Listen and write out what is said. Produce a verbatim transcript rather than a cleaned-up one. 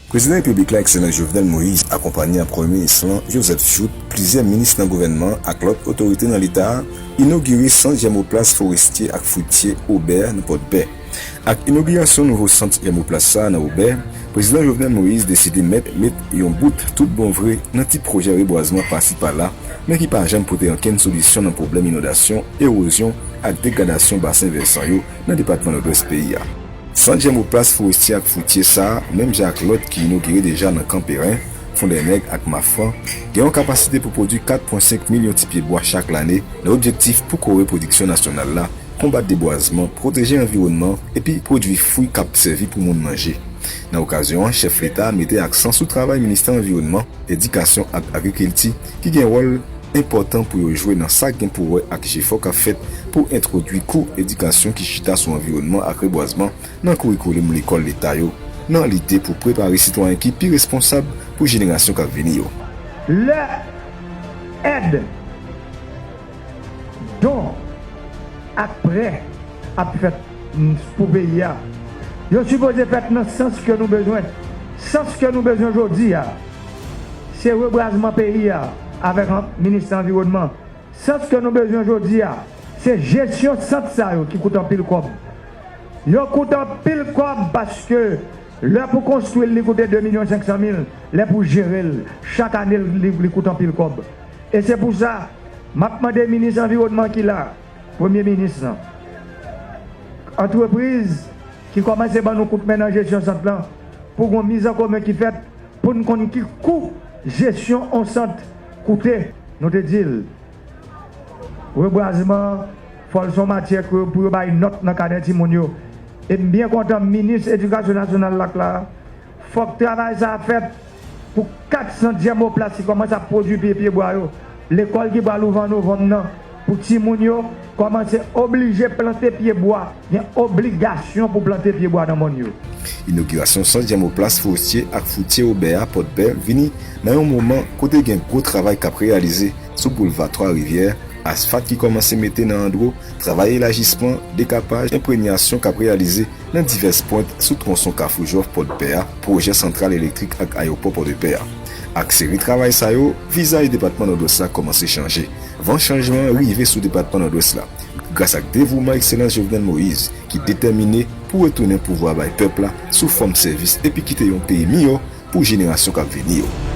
Prezidan Repiblik la, Ekselans Jovenel Moïse, akonpanye ak Premye Minis lan, Joseph Jouthe, plizyè minis nan gouvènman an ak lòt otorite nan Leta a, inogire sant Jèmoplas Forestye ak Fwitye Obè nan Pòdpè. Ak inogirasyon nouvo sant Jèmoplas sa a nan Obè, Prezidan Jovenel Moïse deside mèt met yon bout tout bon vre nan ti pwojè rebwazman pasi pala, men ki pa janm pote ankenn solisyon nan pwoblèm inondasyon, ewozyon ak degradasyon basen vèsan yo nan depatman Nòdwès peyi a. Sant Jèmoplas Forestye ak Fwitye sa a, menm jan ak lòt ki inogire deja nan Kanperen, Fondènèg ak Mafran, gen yon kapasite pou pwodui kat pwen senk milyon ti pye bwa chak lane, nan objektif pou kore pwodiksyon nasyonal la, konbat debwazman, pwoteje anviwònman, epi pwodui fwi k ap sèvi pou moun manje. Nan okazyon an, chèf Leta a mete aksan sou travay Ministè Anviwònman, Edikasyon ak Agrikilti, ki gen wòl enpòtan pou yo jwe nan sa k gen pou wè ak jefò k ap fèt pou entwodui kou edikasyon ki chita sou anviwònman ak rebwazman nan kourikolim lekòl Leta yo, nan lide pou prepare sitwayen ki pi responsab pou jenerasyon k ap vini yo. Lè èd, don ak prè ap fèt pou peyi a, yo sipoze fèt nan sans ke nou bezwen. Sans ke nou bezwen jodi a, se rebwazman peyi a avèk Ministè Anviwònman. Sans ke nou bezwen jodi a, se jesyon sant sa yo ki koute anpil kòb. Yo koute anpil kòb paske lè pou konstwi l, li koute de milyon senk san mil, lè pou jere l, chak ane, li, li koute anpil kòb. E se pou sa, m ap mande minis anviwònman ki la, premye minis lan, antrepriz ki kòmanse ban nou kout men nan jesyon sant lan, pou gon mizankomen ki fèt, pou n konn ki kou jesyon on sant koute, nou te di l. Rebwazman, fò l se on matyè ke pou yo bay nòt nan kadè timoun yo. E m byen kontan minis edikasyon nasyonal la k la, fòk travay sa a fèt pou kat sant Jèmoplas ki kòmanse ap pwodui pye, pye bwa yo. Lekòl ki pral ouvè an novanm nan, pou timoun yo kòmanse oblije plante pye bwa, gen obligasyon pou plante pye bwa nan mòn yo. Inogirasyon sant Jèmoplas Forestye ak Fwitye Obè a Pòdpè vini nan yon moman kote gen gwo travay k ap reyalize sou boulva Twa Rivyè, asfat ki kòmanse mete nan andwo, travay elajisman, dekapaj, enprenyasyon k ap reyalize nan divès pwent sou twonson Kafou Jòf Pòdpè a, pwojè santral elektrik ak ayewopò Pòdpè a. Ak seri travay sa yo, vizaj depatman Nòdwès la kòmanse chanje. Van chanjman an rive sou depatman Nòdwès la, gras ak devouman Ekselans Jovenel Moïse, ki detèmine pou retounen pouvwa bay pèp la sou fòm sèvis epi kite yon peyi miyò pou jenerasyon k ap vini yo.